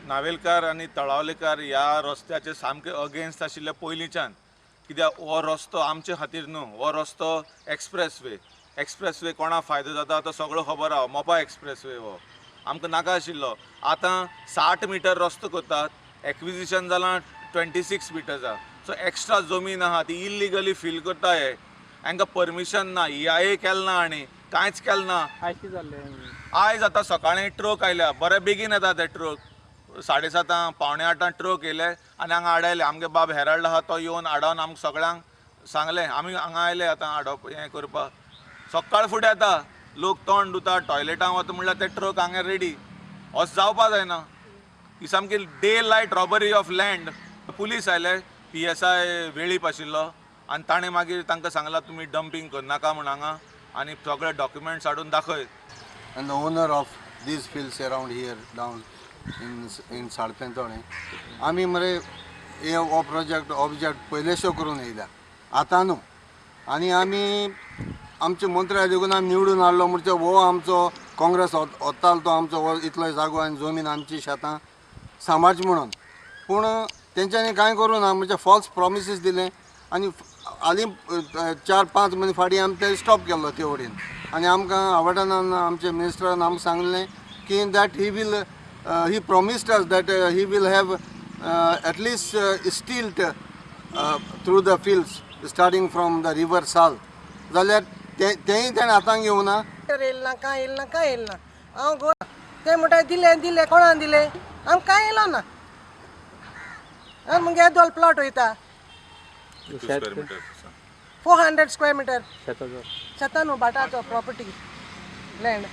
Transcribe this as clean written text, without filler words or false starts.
नावेलकार आनी तळावलेकार ह्या रस्त्याचे सामके अगेन्स्ट आशिल्ले पयलींच्यान, कित्याक हो रस्तो आमचे खातीर न्हू, हो रस्तो एक्सप्रेस वे. एक्सप्रेस वे कोणाक फायदो जाता तो सगळो खबर आहा. मोपा एक्सप्रेस वे हो आमकां नाका आशिल्लो. आतां 60 मिटर रस्तो करतात, एक्विजिशन जालां 26 मिटर्सा. सो एक्स्ट्रा जमीन आहा ती इल्लिगली फील करता हे. हांकां परमिशन ना, ईआयए केलें ना आनी कांयच केलें ना. आयज कितें जाल्लें? आयज आतां सकाळीं ट्रक आयल्या, बरे बेगीन येता ते ट्रक. 7:30, 7:45 ट्रक येयले आनी हांगा आडायले. आमगे बाब हेराल्ड आहा, तो येवन आडावन आमकां सगळ्यांक सांगलें. आमी हांगा आयले आतां आडोवप हें करपाक. सकाळ फुडें येता लोक, तोंड धुता, टॉयलेटां वता म्हणल्यार ते ट्रक हांगा रेडी. अशें जावपा जायना. ही सामकी day light robbery of land. Police आयले, पीएसआय वेळीप आशिल्लो आनी ताणें मागीर तांकां सांगलां, तुमी डंपींग करनाका म्हूण हांगा आनी सगळे डॉक्युमेंट्स हाडून दाखय. And the owner of these fields around here down in Sadpentole. आमी मरे हे हो प्रोजेक्ट ऑब्जेक्ट पयलेशो करून येयल्या, आतां न्हू. आनी आमी आमचे मंत्री देखून आमी निवडून हाडलो. म्हणजे हो आमचो काँग्रेस वतालो तो आमचो हो इतलो जागो आनी जमीन, आमची शेतां सांबाळची म्हणून. पूण तेंच्यांनी कांय करूं ना, म्हणजे फॉल्स प्रॉमिसीस दिले. आनी हालीं 4-5 म्हयने फाटीं आमी ते स्टॉप केल्लो ते वटेन. आनी आमकां आवाडान आमच्या मिनिस्टरान आमकां सांगलें की that he will he promised us that he will have at least stilt through the fields starting from the river Sal. जाल्यार ते तेंय तेणें आतां घेवना. येयलें ना, कांय येयलें ना, कांय येयलें ना. हांव गो ते म्हणटा, दिले दिले, कोणाक दिले? आमकां कांय येयलो ना. आनी मुगे येदोळ प्लॉट वयता. शेत? Square metre. 400 square meter. शेताचो? शेतां न्हू, भाटाचो, प्रॉपर्टी लँड.